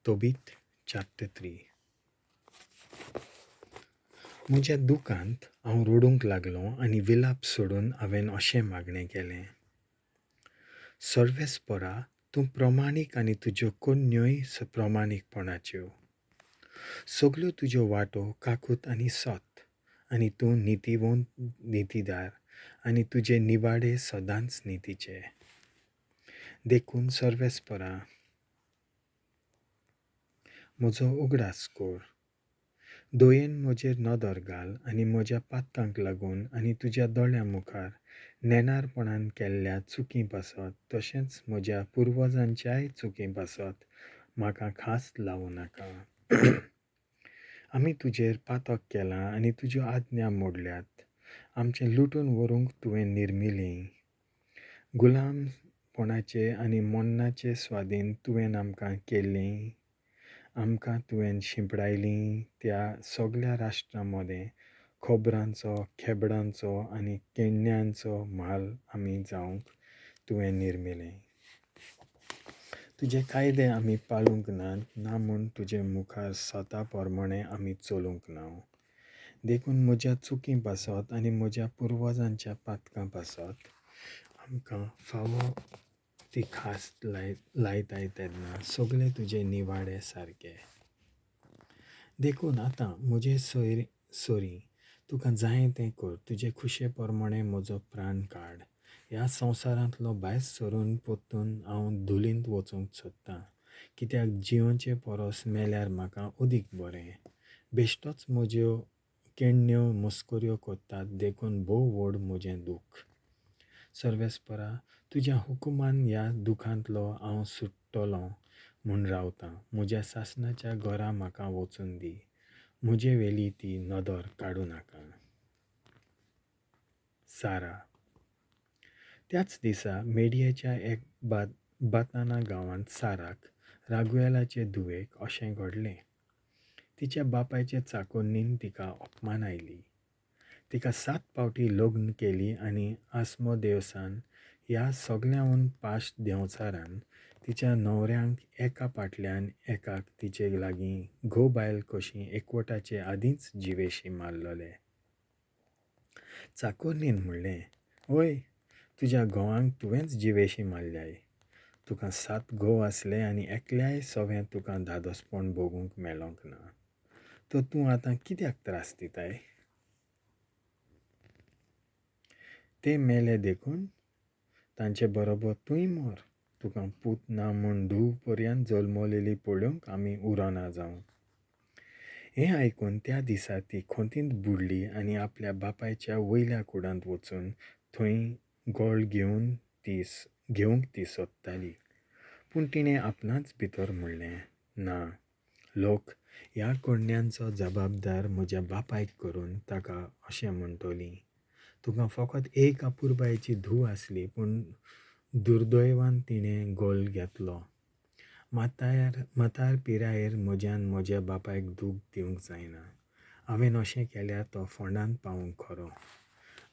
तोबीत chapter 3. म्हज्या दुखांत हांव रडूंक लागलों आनी विलाप सोडून हांवें अशें मागणें केलें, सर्वेस्परा, तूं प्रमाणीक आनी तुज्यो करण्योय प्रमाणीकपणाच्यो. सगल्यो तुज्यो वाटो काकूत आनी सत, आनी तूं नितीवंत नितीदार आनी तुजे निवाडे सदांच नितीचे. देखून सर्वेस्परा, म्हजो उगडास कर, दयेन म्हजेर नदर घाल आनी म्हज्या पातकांक लागून आनी तुज्या दोळ्यां मुखार नेणारपणान केल्ल्या चुकीं पासत, तशेंच म्हज्या पुर्वजांच्याय चुकीं पासत म्हाका खास लावूं नाका. आमी तुजेर पातक केलां आनी तुज्यो आज्ञा मोडल्यात. आमचें लुटून व्हरूंक तुवें निर्मिलीं. गुलामपणाचे आनी मरणाचे स्वादीन तुवें आमकां केल्लीं. आमकां तुवें शिंपडायलीं त्या सगल्या राष्ट्रां मदें खबरांचो, खेबडांचो आनी केण्यांचो म्हाल आमी जावंक तुवें निर्मिलें. तुजे कायदे आमी पाळूंक नात, ना म्हूण तुजे मुखार सता प्रमाणें आमी चलूंक ना. देखून म्हज्या चुकीं पासत आनी म्हज्या पुर्वजांच्या पातकां पासत आमकां फावो ती खास लायताय तेन्ना सगळे तुजे निवाडे सारके. देखून आतां म्हजे सरी तुका जाय तें कर, तुजे खुशे प्रमाणें म्हजो प्राण काड. ह्या संवसारांतलो भायर सरून परतून हांव धुलींत वचूंक सोदतां, कित्याक जियोचे परस मेल्यार म्हाका अदीक बरें. बेश्टोच म्हज्यो केण्ण्यो मस्कऱ्यो करतात, देखून भोव व्हड म्हजें दूख. सर्वेस्परा, तुज्या हुकुमान ह्या दुखांतलो हांव सुट्टलों म्हूण रावतां. म्हज्या सासणाच्या घरा म्हाका वचून दी, म्हजे वेली ती नदर काडूं नाका. सारा. त्याच दिसा मेडियेच्या एक बाताना गांवांत साराक, रागुएलाचे धुवेक, अशें घडलें. तिच्या बापायचे चाकोन्नीन तिका अपमान आयली. तिका 7 फावटी लग्न केली आनी आस्मोदेवसान ह्या सगल्यांहून पाश्ट देंवचारान तिच्या न्हवऱ्यांक एका फाटल्यान एकाक तिचे लागीं घोव बायल कशी एकवटाचे आदींच जिवेशी मारलोले. चाकोरनीन म्हणलें, ओय, तुज्या घोवांक तुवेंच जिवेशी मारल्याय. तुका 7 घोव आसले आनी एकल्याय सवें तुका धादोसपण भोगूंक मेळोंक ना. तर तूं आतां कित्याक त्रास दिताय? ते मेले देखून तांचे बरोबर तूंय मर. तुका पूत ना म्हूण धूव पर्यंत जल्मलेली पळोवंक आमी उरना जावं. हें आयकून त्या दिसा ती खोंतींत बुडली आनी आपल्या बापायच्या वयल्या कुडांत वचून थंय गोळ घेवंक ती सोदताली. पूण तिणें आपणाच भितर म्हणलें, ना, लोक ह्या करण्यांचो जबाबदार म्हज्या बापायक करून ताका अशें म्हणटली, तुका फकत एक अपुरबायेची धूव आसली, पूण दुर्दैवान तिणें गोल घेतलो. म्हातार पिरायेर म्हज्यान म्हज्या बापायक दूख दिवंक जायना. हांवें अशें केल्यार तो फोंडांत पावूंक खरो.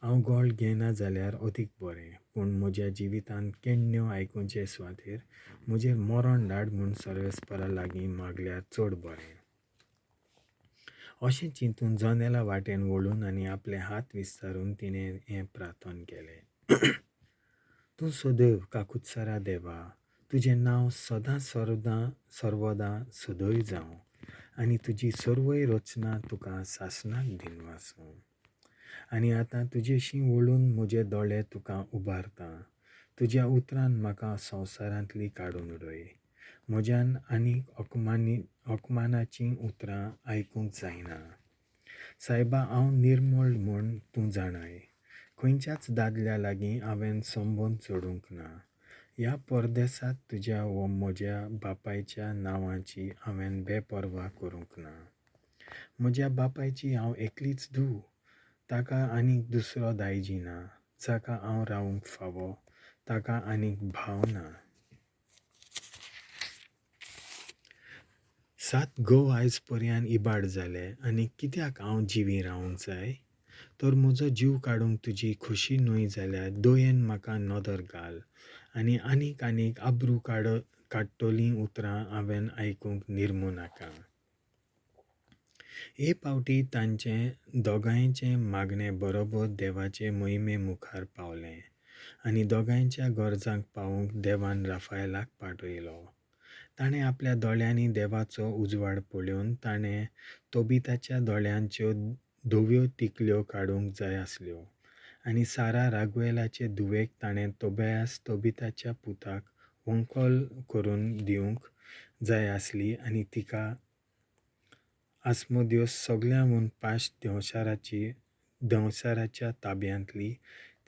हांव गोळ घेना जाल्यार अदीक बरें, पूण म्हज्या जिवितांत केण्ण्यो आयकुचे सुवातेर म्हजेर मरण धाड म्हूण सर्वेस्परा लागीं मागल्यार चड बरें. अशें चिंतून जनेला वाटेन वळून आनी आपले हात विस्तारून तिणें हें प्रार्थन केलें. तूं सदैव काकुत्सरा देवा, तुजें नांव सदां सर्वदां सदैव जावं आनी तुजी सर्वय रचना तुका सासणाक दिनवासूं. आनी आतां तुजेशी वळून म्हजे दोळे तुका उबारता. तुज्या उतरान म्हाका संवसारांतली काडून उडय. म्हज्यान आनीक अपमानाचीं उतरां आयकूंक जायना. सायबा, हांव निर्मळ म्हूण तूं जाणाय. खंयच्याच दादल्या लागीं हांवें संबंद जोडूंक ना. ह्या परदेसांत तुज्या वो म्हज्या बापायच्या नांवाची हांवें बेपर्वा करूंक ना. म्हज्या बापायची हांव एकलीच धूव. ताका आनीक दुसरो दायजी ना. जाका हांव रावूंक फावो ताका आनीक भाव ना. 7 घोव आयज पर्यान इबाड जाले आनी कित्याक हांव जिवी रावंक जाय? तर म्हजो जीव काडूंक तुजी खोशी न्हय जाल्यार दयेन म्हाका नदर घाल आनी आनीक आनीक आब्रू काडटलीं उतरां हांवें आयकूंक निर्मूं नाका. हे पावटी तांचें दोगांयचें मागणें बरोबर देवाचे मोहिमे मुखार पावलें आनी दोगांयच्या गरजांक पावूंक देवान राफायलाक पाठयलो. ताणें आपल्या दोळ्यांनी देवाचो उजवाड पळोवन ताणें तोबिताच्या दोळ्यांच्यो धव्यो तिकल्यो काडूंक जाय आसल्यो आनी सारा रागुएलाचे धुवेक ताणें तोबेयास तोबिताच्या पुताक व्हंकल करून दिवंक जाय आसली आनी तिका आस्मोदियोस सगळ्यांहून पाश्ट देंवचाराची देंवचाराच्या ताब्यांतली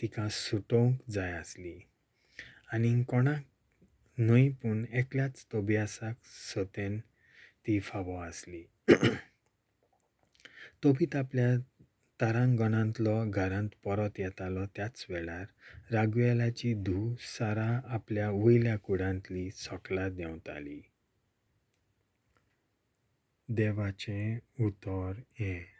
तिका सुटोवंक जाय आसली. आनी कोणाक न्हय पूण एकल्याच तोबियासाक सतेन ती फावो आसली. तोबीत आपल्या तारांगणांतलो घरांत परत येतालो त्याच वेळार रागुएलाची धूव सारा आपल्या वयल्या कुडांतली सकला देंवताली. देवाचें उतर हें.